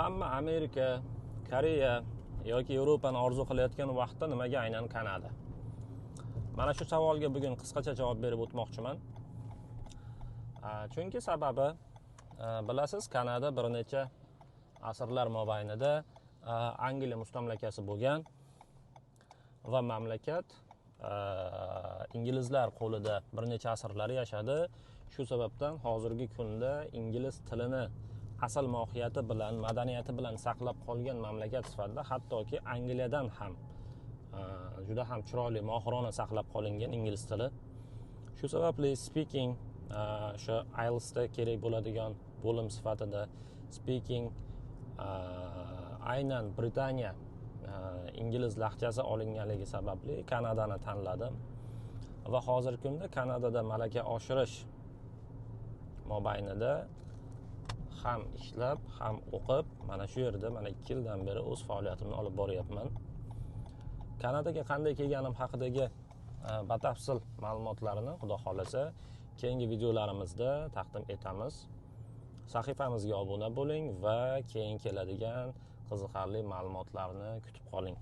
Hamma Amerika, Koreya yoki Yevropani orzu qilayotgan vaqtda nimaga aynan Kanada? Mana shu savolga bugun qisqacha javob berib o'tmoqchiman. Chunki sababi, bilasiz, Kanada bir necha asrlar mobaynida Angliya mustamlakasi bo'lgan va mamlakat inglizlar qo'lida bir necha asrlar yashadi. Shu sababdan hozirgi kunda ingliz tilini asl mohiyati bilan, madaniyati bilan saqlab qolgan mamlakat sifatida, hattoki Angliyadan ham juda ham chiroyli, mohirona saqlab qolingan ingliz tili. Shu sababli speaking, o'sha IELTSda kerak bo'ladigan bo'lim sifatida speaking, aynan Britaniya ingliz lahjasi olinganligi sababli Kanadani tanladim va hozirgi kunda Kanadada malaka oshirish mobaynida ham ishlab, ham o'qib, mana shu yerda mana 2 yildan beri o'z faoliyatimni olib boryapman. Kanadaga qanday kelganim haqidagi batafsil ma'lumotlarni, xudo xohlasa, keyingi videolarimizda taqdim etamiz. Sahifamizga obuna bo'ling va keyin keladigan qiziqarli ma'lumotlarni kutib qoling.